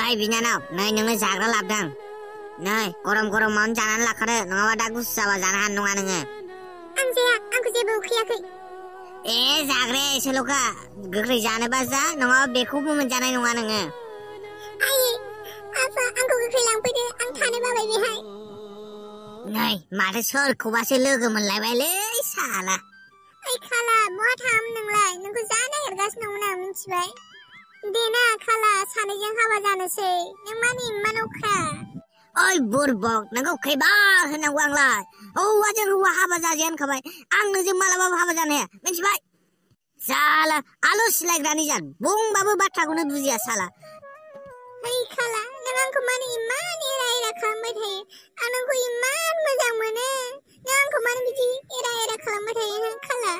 ओइ बिनानाव नै नोंनो जाग्रा लाबोदों नै गरम गरमावनो जानानै लाखादो नङाबा दा गुसु जाबा जानो हानाय नङा नोङो आं जाया आंखौ जेबो उखैयाखै ए जाग्राया एसेल'खा गोख्रै जानोबा जा नङाबा बेखौबो मोनजानाय नङा नोङो आयै आफा आंखौ गोख्रै लांफैदो आं थानो बाबाय बेहाय नै माथो सोरखौबासो लोगो मोनलायबायलै साला ओइ खाला बहा थाम नोंलाय नोंखौ जा नागिरगासिनो दंमोन आं मिथिबाय देना खाला सानैजों हाबा जानोसै नों मानो इमान अख्रा ओइ बुरबक नोंखौ खैबार होनांगौ आंलाय हौवाजों हौवा हाबा जाजाया होनखाबाय आं नोंजों मालाबाबो हाबा जानो हाया मिथिबाय साला आलु सिलायग्रानि जात बुंबाबो बाथ्राखौनो बुजिया साला ओइ खाला नों आंखौ मानो इमान एरा एरा खालामबाय थायो आं नोंखौ इमान मोजां मोनो नों आंखौ मानो बिदि एरा एरा खालामबाय थायो खाला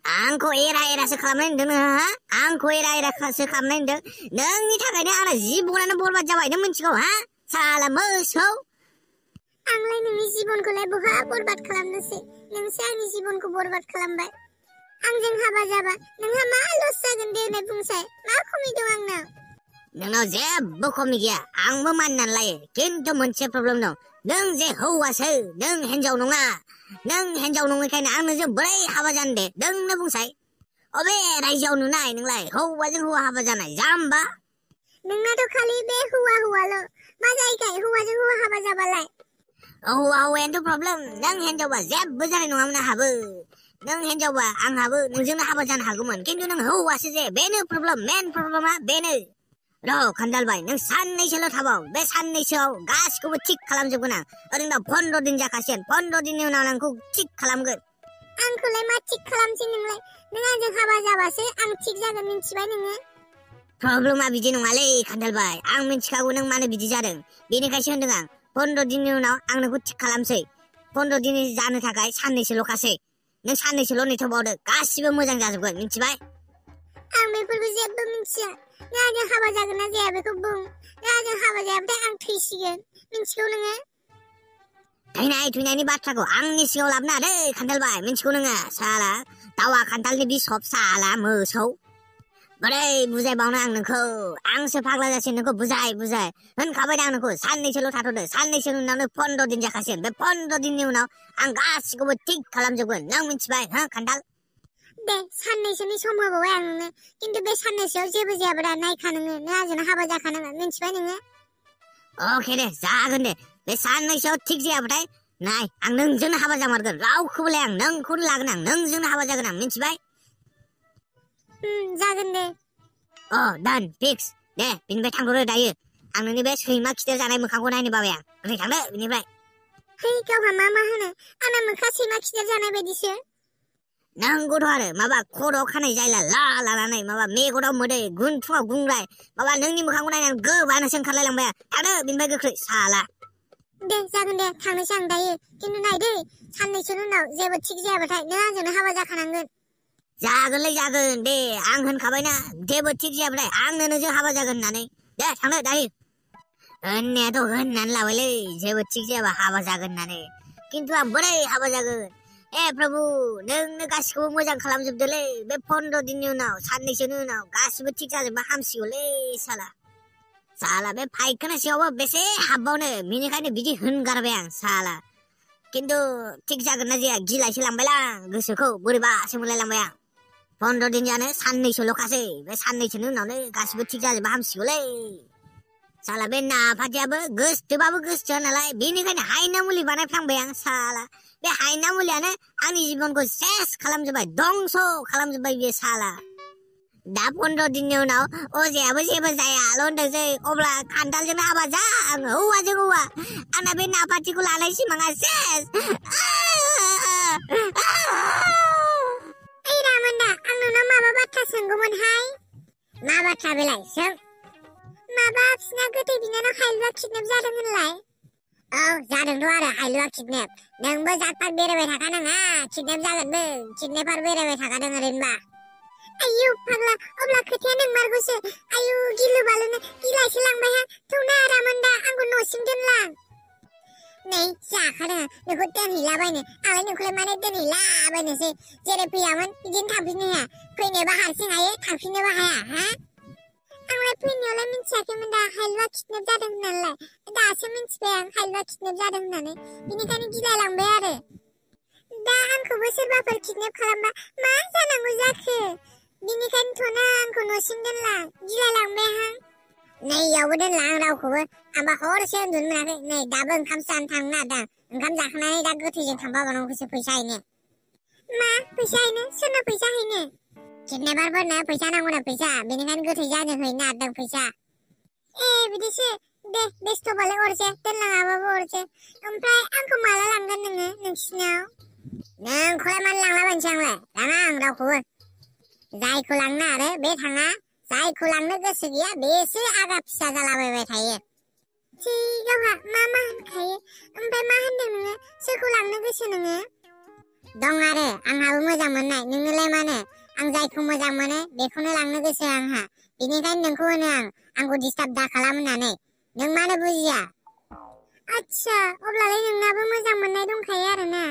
आंखौ एरा एरासो खालामनाय होनदों नोङो हा आंखौ एरा एरासो खालामनाय होनदों नोंनि थाखायनो आंना जिबनानो बरबाद जाबाय नों मिथिगौ हा साला मोसौ आंलाय नोंनि जिबनखौलाय बहा बरबाद खालामनोसै नोंसो आंनि जिबनखौ बरबाद खालामबाय आंजों हाबा जाबा नोंहा मा लस जागोन दे होननाय बुंसाय मा खमि दं आंनाव नोंनाव जेबो खमि गैया आंबो मानिनानै लायो खिन्थु मोनसे प्रब्लेम दं नों जे हौवासो नों हिनजाव नङा नों हिनजाव नङैखायनो आं नोंजों बोरै हाबा जानो दे नोंनो बुंसाय अबे रायजोआव नुनाय नोंलाय हौवाजों हौवा हाबा जानाय जाम्बा नोंनाथ' खालि बे हौवा हौवाल' मा जायोखाय हौवाजों हौवा हाबा जाबालाय हौवा हौवायानोथ' प्रब्लेम नों हिनजावबा जेबो जानाय नङामोन आंहाबो नों हिनजावबा आंहाबो नोंजोंनो हाबा जानो हागौमोन खिन्थु नों हौवासो जे बेनो प्रब्लेम मेन प्रब्लेमा बेनो र' खान्दालबाय नों साननैसोल' थाबाव बे साननैसोआव गासिखौबो थिग खालामजोबगोन आं ओरैनो 15 दिन जाखासिगोन 15 दिननि उनाव आंखौ थिग खालामगोन आंखौलाय मा थिग खालामसै नोंलाय नों आंजों हाबा जाबासो आं थिग जागोन मिथिबाय नोङो प्रब्लेमा बिदि नङालै खान्दालबाय आं मिथिखागौ नों मानो बिदि जादों बेनिखायसो होनदों आं 15 दिननि उनाव आं नोंखौ थिग खालामसै 15 दिन जानो थाखाय साननैसोल'खासै नों साननैसोल' नेथ'बावदो गासिबो मोजां जाजोबगोन मिथिबाय आं बेफोरखौ जेबो मिथिया नों आंजों हाबा जागोन ना जाया बेखौ बुं नों आंजों हाबा जायाबाथाय आं थैसिगोन मिथिगौ नोङो थैनायनि बाथ्राखौ आंनि सिगाङाव लाबोना दै खान्दालबाय मिथिगौ नोङो साला दावा खान्थालनि बिसब साला मोसौ बोरै बुजायबावनो आं नोंखौ आंसो फाग्ला जासिनो नोंखौ बुजाय होनखाबाय आं नोंखौ साननैसोल' थाथ'दो साननैसोनि उनावनो 15 दिन जाखासिगोन बे 15 दिननि उनाव आं गासिखौबो थिग खालामजोबगोन नों मिथिबाय हा खान्थाल दे साननैसोनि सम होबावबाय आं नोंनो खिन्थु बे साननैसोआव जेबो जायाब्रा नायखा नोङो नों आंजों हाबा जाखानांगोन मिथिबाय नोङो अके दे जागोन दे बे साननैसोआव थिग जायाबाथाय नाय आं नोंजोंनो हाबा जामारगोन रावखौबोलाय आं नोंखौनो लागोन आं नोंजोंनो हाबा जागोन आं मिथिबाय जागोन दे दान फिक्स दे बिनिफ्राय थांथ'दो दायो आं नोंनि बे सैमा खिथेर जानाय मोखांखौ नायनो बाबाय आं ओरै थांदो बिनिफ्राय है गावहा मा होनो आंना मोखा सैमा खिथेर जानाय बायदिसो नांगौथ' आरो माबा खर'आव खानाय जायला लानानै माबा मेगनाव मोदै गुन्थुआव गुंग्राय माबा नोंनि मोखांखौ नायनानै गोबानोसो ओंखारलायलांबाय आं थांदो बिनिफ्राय गोख्रै साला दे जागोन दे थांनोसै आं दायो खिन्थु नायदै साननैसोनि उनाव जेबो थिग जायाबाथाय नों आंजोंनो हाबा जाखानांगोन जागोनलै जागोन दे आं होनखाबायना जेबो थिग जायाबाथाय आंनो नोंजों हाबा जागोन होननानै दे थांदो दायो होननायाथ' होननानै लाबायलै जेबो थिग जायाबा हाबा जागोन होननानै खिन्थु आं बोरै हाबा जागोन प्रभु नोंनो गासिखौबो मोजां खालामजोबदोलै बे 15 दिननि उनाव साननैसोनि उनाव गासिबो थिग जाजोबबा हामसिगौलै साला बे फायखाना सिङावबो बेसे हाबबावनो बेनिखायनो बिदि होनगारबाय आं साला खिन्थु थिग जागोन ना जाया गिलायसो लांबायलां गोसोखौ बोरैबासो मोनलायलांबाय आं 15 दिन जानो साननैसोल'खासै बे साननैसोनि उनावनो गासिबो थिग जाजोबबा हामसिगौलै साला बे नाफाथियाबो गोसथोबाबो गोसथोआ नालाय बेनिखायनो हायना मुलि बानायफ्लांबाय आं साला बे हायना मुलियानो आंनि जिबनखौ सेस खालामजोब्बाय दंस' खालामजोब्बाय बे साला दा 15 दिननि उनाव अजायाबो जेबो जायाल' होनदोंसै अब्ला खान्थालजोंनो हाबा जा आं हौवाजों हौवा आंना बे नाफाथिखौ लानाय सिमाङा सेस ओइ रामोनदा आं नोंनाव माबा बाथ्रा सोंगौमोनहाय मा बाथ्रा बेलाय सों माबा बिसिना गोदै बिनानाव हाइलुआ किडनेप जादों होनलाय जादोंथ' आरो हाइलुआ किडनेप नोंबो जातपात बेरायबाय थाखानाङा किडनेप जागोनबो किडनेपार बेरायबाय थाखादों ओरैनोबा आयु फाग्ला अब्ला खोथाया नोंमारगौसो आयु गिलु बालुनो गिलायसो लांबायहां थौना रामोनदा आंखौ न'सिम दोनलां नै जाखादों नोंखौ दोनहैलाबायनो आंलाय नोंखौलाय माने दोनहैलाबायनोसै जेरै फैयामोन बिदिनो थांफिननो हाया फैनोबा हारसिं हायो थांफिननोबो हाया हा आंलाय फैनायावलाय मिन्थियाखैमोन दा हाइलुआ किडनेप जादों होननानैलाय दासो मिन्थिबाय आं हाइलुआ किडनेप जादों होननानै बिनिखायनो गिलायलांबाय आरो दा आंखौबो सोरबाफोर किडनेप खालामबा मा जानांगौ जाखो बिनिखायनोथ'ना आंखौ न'सिम दोनलां गिलायलांबाय आं नै इयावबो दोनला आं रावखौबो आंबा हरसे उन्दुनो मोनाखै नै दाबो ओंखाम जानो थांनो नागिरदों ओंखाम जाखांनानै दा गोथैजों थांफाबावनांगौसो फैसा हैनो मा फैसा हैनो सोरनो फैसा हैनो किडनेपारफोरनो फैसा नांगौनो फैसा बेनिखायनो गोथै जानो हैनो नागिरदों फैसा बिदिसो दे बेस्थ'बालाय हरसै दोनलाङाबाबो हरसै ओमफ्राय आंखौ माला लांगोन नोङो नोंसिनाव नोंखौलाय मानो लांलाबायनोसै आंलाय लाङा आं रावखौबो जायखौ लांनो आरो बे थाङा जायखौ लांनो गोसो गैया बेसो आगा फिसा जालाबायबाय थायो जि गावहा मा होनखायो ओमफ्राय मा होनदों नोङो सोरखौ लांनो गोसो नोङो दं आरो आंहाबो मोजां मोननाय नोंनोलाय मानो आं जायखौ मोजां मोनो बेखौनो लांनो गोसो आंहा बेनिखायनो नोंखौ होनो आंखौ डिस्टार्ब दा खालाम होननानै नों मानो बुजिया आच्छा अब्लालाय नोंनाबो मोजां मोननाय दंखायो आरोना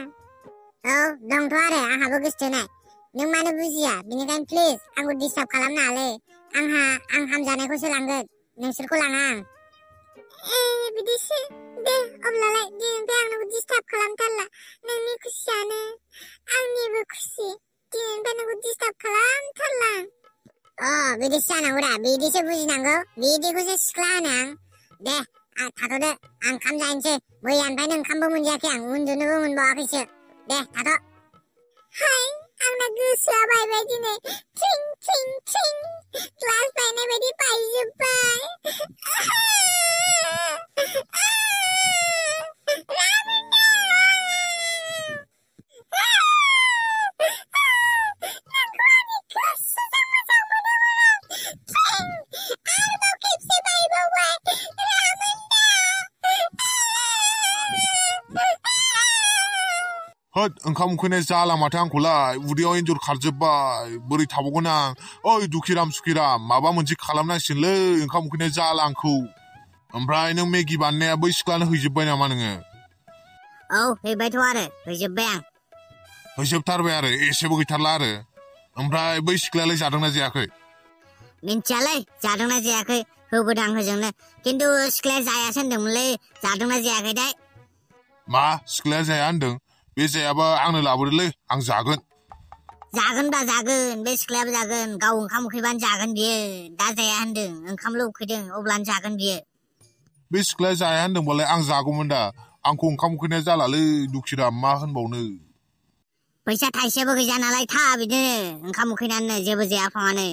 औ दंथ' आरो आंहाबो गोसथोनाय नों मानो बुजिया बेनिखायनो प्लिज आंखौ डिस्टार्ब खालामनाङालै आं हामजानायखौसो लांगोन नोंसोरखौ लाङा आं बिदिसो दे अब्लालाय दिनैनिफ्राय आं नोंखौ डिस्टार्ब खालामथारला नोंनि खुसियानो आंनिबो खुसि दिनैनिफ्राय नोंखौ डिस्टार्ब खालामथारला बिदिसो जानांगौ दा बिदिसो बुजिनांगौ बिदिखौसो सिख्ला होनो आं दे थाथ'दो आं ओंखाम जाहैनोसै मैयानिफ्रायनो ओंखामबो मोनजायाखै आं उन्दुनोबो मोनबावाखैसो दे थाथ' हाय आंना गोसोआ बायबाय दिनै ट्रिं ट्रिं ट्रिं क्लास बायनाय बायदि बायजोब्बाय होद ओंखाम उखैनाय जाला माथो आंखौलाय उदैयाव एन्जर खारजोब्बाय बोरै थाबावगोन आं ओइ दुखिराम सुखिराम माबा मोनसे खालामनांसिगोनलै ओंखाम उखैनाय जाला आंखौ ओमफ्राय नों मेगि बानायनाया बै सिख्लानो हैजोब्बाय नामा नोङो औ हैबायथ' आरो हैजोब्बाय आं हैजोबथारबाय आरो एसेबो गैथारला आरो ओमफ्राय बै सिख्लायालाय जादोंना जायाखै मिन्थियालै जादोंना जायाखै होबोदां होजोंनो खिन्थु सिख्लाया जायासो होनदोंमोनलै जादोंना जायाखैथाय मा सिख्लाया जाया होनदों बे जायाबा आंनो लाबोदोलै आं जागोन जागोनबा जागोन बे सिख्लायाबो जागोन गाव ओंखाम उखैबानो जागोन बियो दा जाया होनदों ओंखामल' उखैदों अब्लानो जागोन बियो बे सिख्लाया जाया होनदोंबालाय आं जागौमोन दा आंखौ ओंखाम उखैनाया जालालै दुखिराम मा होनबावनो फैसा थाइसेबो गैया नालाय था बिदिनो ओंखाम उखैनानै जेबो जायाफामानो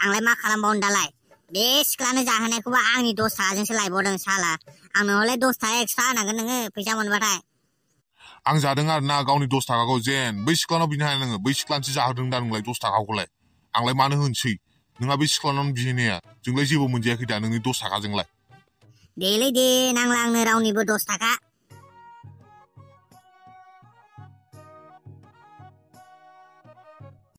आंलाय मा खालामबावनो दालाय बे सिख्लानो जाहोनायखौबा आंनि 10 थाखाजोंसो लायबावदों साला आंनो हले 10 थाखा एक्सट्रा होनांगोन नोङो फैसा मोनबाथाय आं जादों आरो ना गावनि 10 थाखाखौ जेन बै सिख्लानाव बिनो हाया नोङो बै सिख्लानोसो जाहोदों दा नोंलाय 10 थाखाखौलाय आंलाय मानो होनसै नोंहा बै सिख्लानाव बिहैनाया जोंलाय जेबो मोनजायाखै दा नोंनि 10 थाखाजोंलाय देलै दे नांला आंनो रावनिबो 10 थाखा